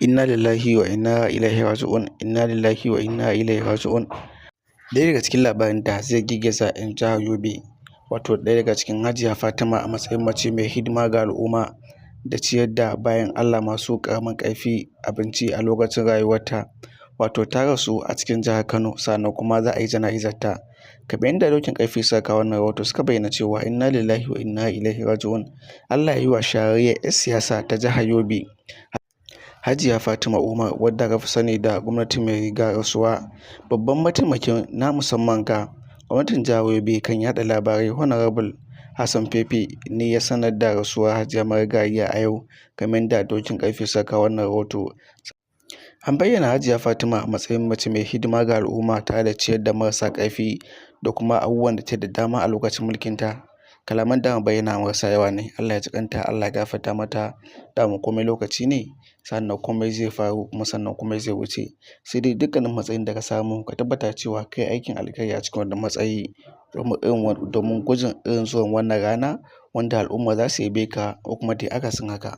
Inna lillahi wa inna ilaihi raji'un. Inna lillahi wa inna ilaihi raji'un. Ɗaya daga cikin labarin da zai girgiza 'yan jihar Yobe, wato ɗaya daga cikin Hajiya Fatima a matsayin mace mai hidima ga al'umma da ciyar da bayan Allah masu ƙaramin ƙarfi abinci a lokacin rayuwarta, wato ta rasu a cikin jihar Kano, sannan kuma za a yi jana'izarta. Kamar yadda Dokin Ƙarfe suka kawo wannan rahoto, suka bayyana cewa inna lillahi wa inna ilaihi raji'un. Allah ya yi wa shahararriyar 'yar siyasa ta jihar Yobe, Hajiya Fatima Umar, wadda aka fi sani da Gwamnati Mai Riga, rasuwa. Babban mataimakin na musamman ga gwamnatin jihar Yobe kan yaɗa labarai, Honorable Hassan Fefe, ne ya sanar da rasuwar Hajiya marigayiya a yau, kamar yadda Dokin Ƙarfe suka kawo wannan rahoto. An bayyana Hajiya Fatima a matsayin mace mai hidima ga al'umma tare da ciyar da marasa ƙarfi da kuma abubuwan da ta da dama a lokacin mulkinta. Kalaman da bayyana marasa yawa ne. Allah ya ji ƙanta, Allah ya gafarta mata. Dama komai lokaci ne, sannan komai zai faru kuma sannan komai zai wuce. Sai dai dukkanin matsayin da ka samu, ka tabbata cewa kai aikin alkhairi a cikin wannan matsayi domin gujin irin zuwan wannan rana wanda al'umma za su yabe ka ko kuma dai akasin haka.